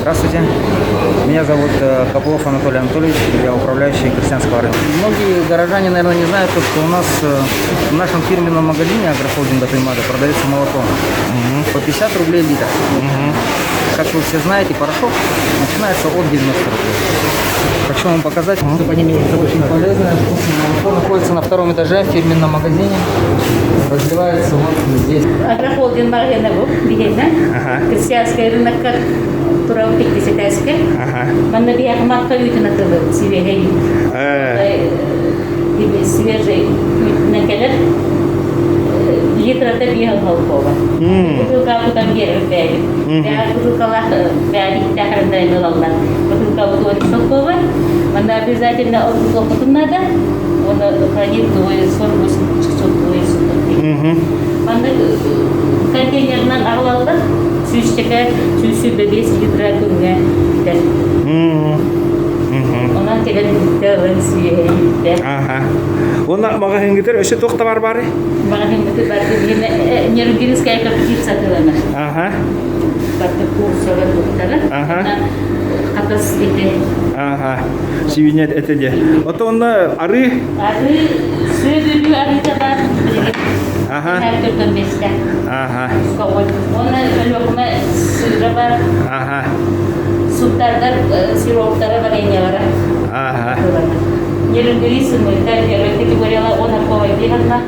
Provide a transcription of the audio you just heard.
Здравствуйте. Меня зовут Копылов Анатолий Анатольевич, я управляющий Крестьянского рынка. Многие горожане, наверное, не знают, то, что у нас в нашем фирменном магазине агрохолдинга Туймада продается молоко по 50 рублей литр. Как вы все знаете, порошок начинается от 90 рублей. Хочу вам показать, очень полезное, вкусное молоко. Находится на втором этаже в фирменном магазине. Разливается вот здесь. Агрохолдинг маҕаһыына бу биһиэнэ. Крестьянскай рынокка турабыт иккис этээскэ. Манна биһиэхэ матка үүтүн атыылыыбыт, сибиэһэй үүт. Свежий үүтүнэн кэлэр. Литрата биэс холкуоба. Бутылка кутан биэрэр бэйэбит. Бэйэҕэ бутылкалаах бэйэбит арендаен ылаллар. Бутылкабыт 10 солкуоба. Манна обязательно ол бутылкатын надо. Оны хранит двое 48 часов двое суток. Маннык контейнерынан аҕалаллар. Сүүсчэкэ, 125 литра күҥҥэ бүтэр. Онон кэлэн бүттэ, ылан сүөһэ бүттэ. Аха. Уонна маҕаһыыҥҥытыгар өссө туох табаар баарый? Маҕаһыыҥҥытыгар барыта биһиэнэ Нерюнгринская птица атыыланар. Аха. Барыта курсовар туттара. Аха. Хатас ити. Аха. Сибинет этэ диэ. Ото онно арыы? Арыы, сүө арыыта баар билигин. Аха. Төртөн бэстэ. Аха. Уонна Өлүөхүмэ сыыра бар. Аха. Суттардар сироптара вареньялара. Аха. Нерюнгри сымыыта, первой категорияла он арковай биһанна.